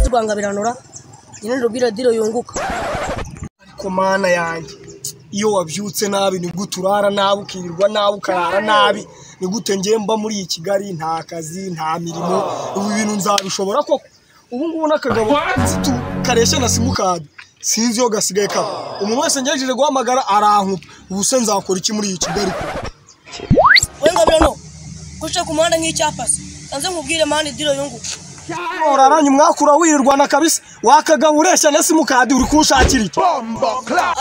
Rwangabiranura nyine rubwira diro yunguka. Ariko mana yanjye, iyo wabyutse nabi ni gute urara nabi, ukirirwa nabi, ukarara nabi? Ni gute ngiye mba muri iyi Kigali nta kazi nta mirimo? Ubu bintu nzabishobora koko? Ubu ngubu n'akagabo kareshya na simukadi sinzi iyo gasigaye kaba. Umuntu wese ngerageje guhamagara arankupa. Ubu se nzakora iki muri iyi Kigali? We Ngabirano, guca ku muhanda nk'icyapa se nze nkubwire mani diro yunguka. Uraranye umwaka wirirwana kabisa, wakagabo ureshya na simukadi uri kunshakira iki?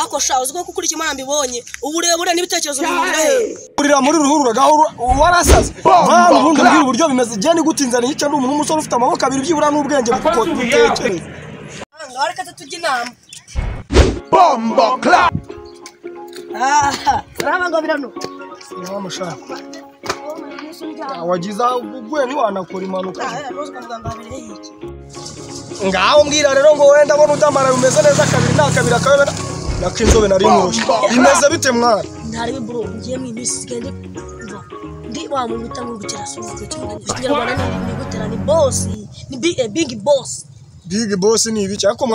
Ako sha uzi ko kukurikira Imana mbibonye uburebure n'ibitekerezo bihurira he? Urira muri ruhurura gahoro warasaze. Bana ubundi mbwira uburyo bimeze. Je ni gutinzana yica ndi umuntu w'umusore ufite amaboko abiri byibura n'ubwenge butekereza. Ngaho reka tujye inama. Bombo clap. Ah, uraba Ngabirano. Mama sha. Wagiza uguye ntiwanakora impanuka. Ngaho mbwira rero ngo wenda abona udamara bimeze neza kabiri nta kabiri akabera nakinzobe nari nkurushye. Bimeze bite mwana? Ntari bro, ngiye mu minsi sigende mva. Ndi wa muntu utangurukira suko cyangwa ni gutera ni boss, ni big boss. Big boss ni ibiki? Ariko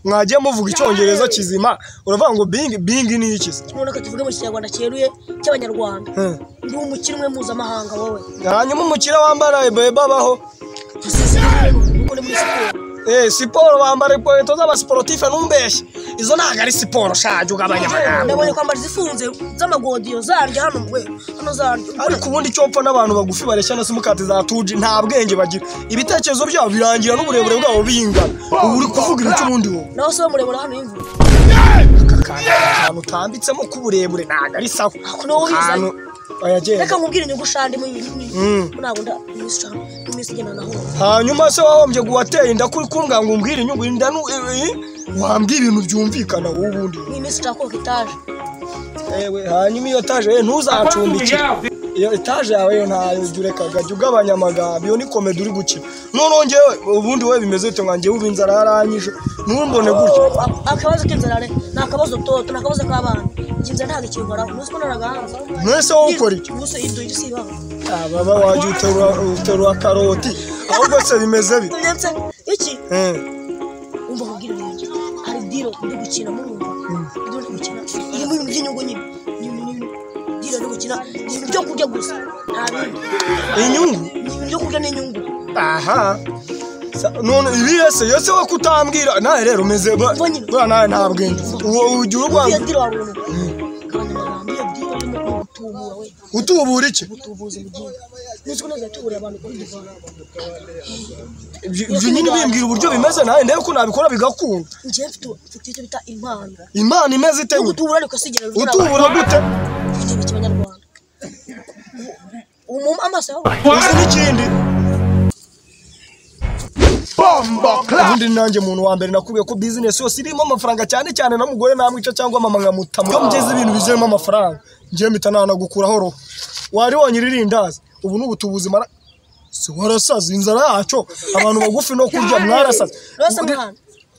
mwagiye muvuga icyongereza kizima, uravuga ngo big big ni iki? None ko tuvuge mu kinyarwanda cyeruye cy'abanyarwanda. Ndi umukire umwe mpuzamahanga wowe. Hanyuma umukire wambara beba baho. Siporo bambara inkweto z'abasportife numbeshye. Izo ntago ari siporo shaje ugabanya amagambo. Ndabonye kwambara zifunze z'amagodiyo zarya hano mwe. Hano zarya. Ariko ubundi cyo mpfa n'abantu bagufi bareshya na simukati za tuji nta bwenge bagira. Ibitekerezo byabo birangira n'uburebure bwabo bingana. Ubu uri kuvuga ibice ubundi wowe. Naho se murebura hano imvura. Akakanda ahantu utambitsemo k'uburebure ntago ari sawa. Ahantu reka nkubwire inyungu shandi mu ntabwo nda iminsi igenda naho. Hanyuma se wahombye guwateye inda kuri kumbwa ngo umbwire inyungu inda wambwira ibintu byumvikana wowe ubundi. Ni iminsi nshaka etaje. Ewe hanyuma iyo etaje ntuzacumbikire. Iyo etaje yawe yo ntayo jya ureka jya ugabanya amagambo, iyo ni comedy uri gukina. None ngewe ubundi wowe bimeze bite mwangewe ubu inzara yaranyije ntumbone gutyo. Akabazo k'inzara re ni akabazo toto, ni akabazo k'abana. Inzara ntabwo ikinkoraho, uzi ko naragahanze. Mwese wowe ukora iki? Ubuse ibyo ujya usibaho. Baba wajya uterura karoti, ahubwo se bimeze bite? Iki? Umva nkubwire rero, hari diro ndi gukina murumva. Diro ndi gukina irimo ibintu by'inyungu nyine. Diro ndi gukina ni ibintu byo kurya gusa, nta bindi. Inyungu? Ni ibintu byo kurya n'inyungu. Aha. None ibi yese yose we kutambwira nawe rero umeze bwa nawe nta bwenge. Uwo ujya urwanga. Diro wabona. Kandi nagambye diro irimo gutubura we. Utubura iki? Utubuze mu gihe. Nzi ko nazatura abantu kuri divan. Ibyo nyine bimbwira uburyo bimeze nawe ndebe ko nabikora bigakunda. Ngiye mfite icyo bita impano. Impano imeze ite? Utubura ariko sigera. Utubura gute? Ikintu cy'abanyarwanda. Umuma amaso yawe. Uzi n'ikindi? Ubundi nanjye muntu wa mbere nakubwiye ko business yose irimo amafaranga cyane cyane na mugore namwica cyangwa mama nkamutama. Iyo mugeze ibintu bizemo amafaranga ngiye mpita nanagukuraho roho. Wari wonyine irindazi ubu n'ubutubuzi mara si warasaze inzara yaco abantu bagufi no kurya mwarasaze. Rwose mwana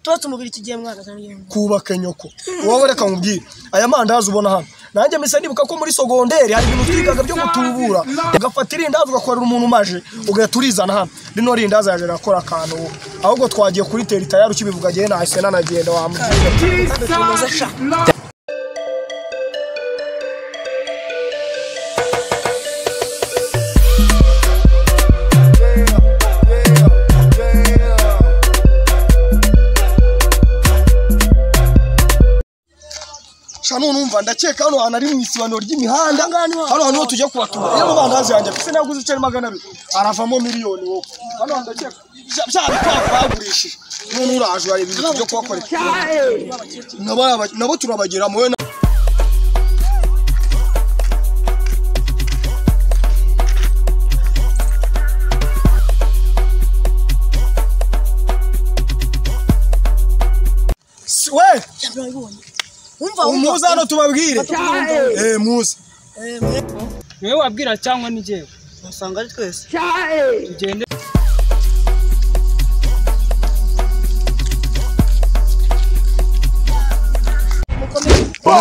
tubatse umubiri kigiye mwana kubaka nyoko. Wowe reka nkubwire aya mandazi ubona hano nanjye mpise nibuka ko muri sogonderi hari ibintu twigaga byo gutubura, ugafata irindazi ugakorera umuntu umaje ugahita urizana hano. Rino rindazi yaje arakora akantu ahubwo twagiye kuri teri tayari ukibivuga agiye nahise nanagenda wamubwira. Numva ndakeka hano hantu ari mu isibaniro ry'imihanda, hano hantu tujya kubatura. Iyo mandazi yanjye afise naguze iceri 200 aravamo miliyoni wowe. Hano ndakeka bya bikwavu bagurishije. None uraje urareba ibintu byo kubakorera. Nabo turabagira muwe. We umuza hano tubabwire. Muza. Niwe wabwira cyangwa ni jewe? Wasanga ari twese. Tugende.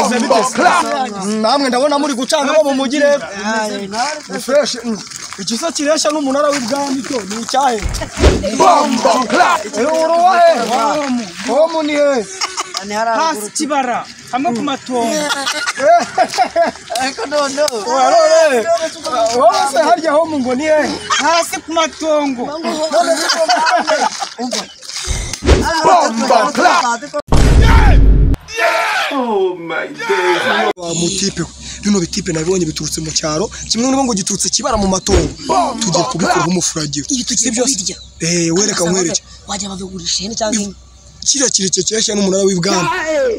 Bimeze bite? Namwe ndabona muri gucanga bo mu mujyi rero. Ni fresh. Igisa kireshya n'umunara w'ibwami cyo ni icyahe? Bombo clap. Uruwahe? Homu ni he? Hasi kibara hamwe ku matongo. Ariko noneho None wowe se harya homu ngo ni he? Hasi ku matongo. Bombo clap. Wa mutipe bino bitipe nabibonye biturutse mu cyaro kimwe n'ubu ngo giturutse kibara mu matongo tugiye kubikora nk'umufuragiro. Ibi tugiye kubirya. Wereka nkwereke. Wajya bavugurisha ihene cyangwa inka. Kiriya kirekire kireshya n'umunara w'ibwami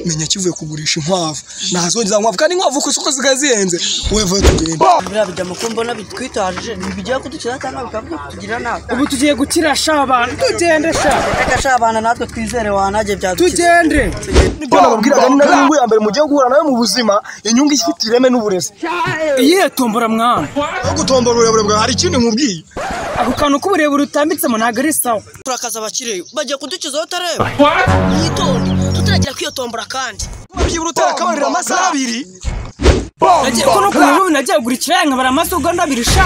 menya kivuye kugurisha inkwavu ntazongeza inkwavu kandi inkwavu ku isoko zisigaye zihenze wowe vuba tugende. Biriya bijya ko mbona bitwitaje ntibigiye kudukiza cyangwa bikaba kutugira nabi. Ubu tugiye gukira sha abantu tugende sha. Reka sha abana natwe twizere wanajye byadukiza. Tugende. Nibyo nababwiraga ni nayo nyungu ya mbere mugiye guhura nayo mu buzima, inyungu ifite ireme n'uburezi. Iyihe tombora mwana? Aho gutombora uburebure bwawe hari ikindi nkubwiye. Ako kantu k'uburebure utambitsemo ntabwo ari sawa. Turakaza abakire bagiye kudukiza utareba. Mwitonde tutaragira kwiyotombora kandi. Byibura utera akabariro amasaha abiri. Nagiye ko no ku muntu nagiye kugura ikiraya nkabara amasegonda abiri sha.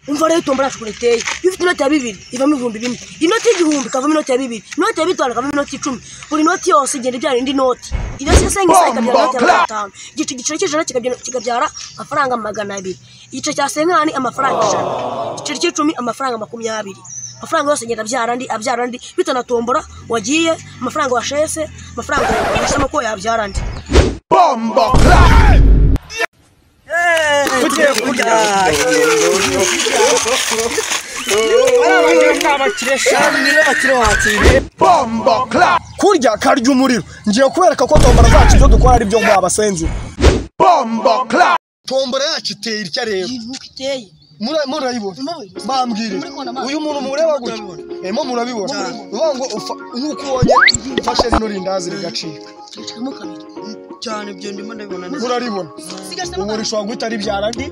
Umva rero tombora yacu ukuntu iteye. Iyo ufite inoti ya 2 ivamo 4000. Inoti y'igihumbi ikavamo inoti ya 2. Inoti ya 5 ikavamo inoti 10. Buri noti yose igenda ibyara indi noti. Inoti ya 5 ikabyara inoti ya 5. Igiceri cy'ijana kikabyara amafaranga 200. Igice cya 50 amafaranga 100. Igiceri cy'icumi amafaranga 20. Amafaranga yose agenda abyara andi bitanatombora wagiye amafaranga washese amafaranga wahisemo ko yabyara andi. Bombo clap. Tugiye kurya. Bombo clap. Kurya karya umuriro. Ngiye kubereka ko tombora zacu ibyo dukora ari byo mwabasenzi. Bombo clap. Tombora yacu iteye itya rero. Nuko iteye. Murayibona. Bambwire. Uyu muntu mureba gutya. Emo murabibona. Uvuga ngo nkuko ubonye mfashe rino rindazi rigacika. Rigacikamo kabiri. Cyane ibyo ndimo ndabibona neza. Muraribona. Ubu rishobora guhita ribyara andi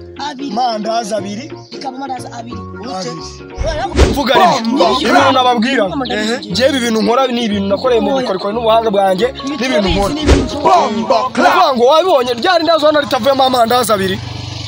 mandazi abiri. Rikaba amandazi abiri. Mvuga ribyo. Ibintu nababwira. Njyewe ibi bintu nkora ni ibintu nakoreye mu bukorikori n'ubuhanga bwanjye n'ibintu nkora. Bombo clap. Uvuga ngo wabibonye rya rindazi hano ritavuyemo amandazi abiri.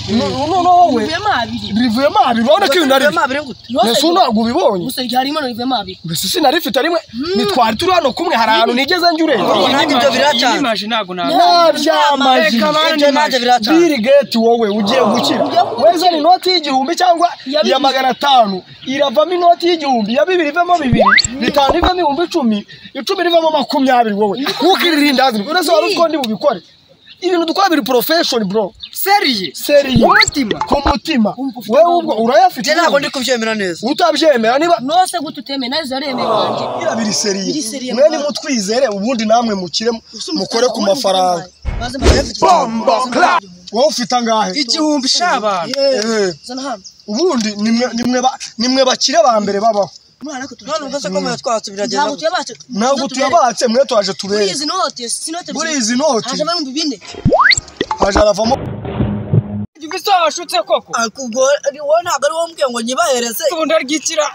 Noneho wowe Rivuyemo abiri. rivuyemo abiri urabona ko ibintu ari Rivuyemo abiri gute? Ese ntabwo ubibonye. Gusa harimo rivuyemo abiri. Mbese sinarifite rimwe nitwari turi hano kumwe hari ahantu nigeze njya urenga. Nanjye ibyo biracana. Nabyamaji. Ibyo nanjye biracana. Bill Gates wowe ugiye gukira. Weza ni inoti y'igihumbi cyangwa ya 500 iravamo inoti y'igihumbi ya 2 ivamo 2 5 ivamo 10,000 10 rivamo 20 wowe. Ntukiririndazi uretse wari uko ndi bubikore. Ibintu dukora biri profession bro. Seriye. Seriye. Umutima. Ku mutima. Wewe ubwo urayafite. Njye ntabwo ndi kubyemera neza. Utabyemera niba Nose gute utemeye nazo yaremeye wanjye. Ira biri seriye. Mwe ni mutwizere ubundi namwe mukire mukore ku mafaranga. Bombo clap. Wowe ufite angahe? 1000 sha abantu. Zana hano. Ubundi nimwe bakire ba mbere babaho. None ubwo se ko muyatwatse biragenda. Ntabwo tuyabatse. Ntabwo tuyabatse mwe twaje turebe. Muri izi note, si note. Muri izi note. Haje ibihumbi 4. Haje aravamo. Ubwo washutse koko. Akubwo wowe ntabwo ari wowe umbwiye ngo nyibahereze. Ubundi aryikira.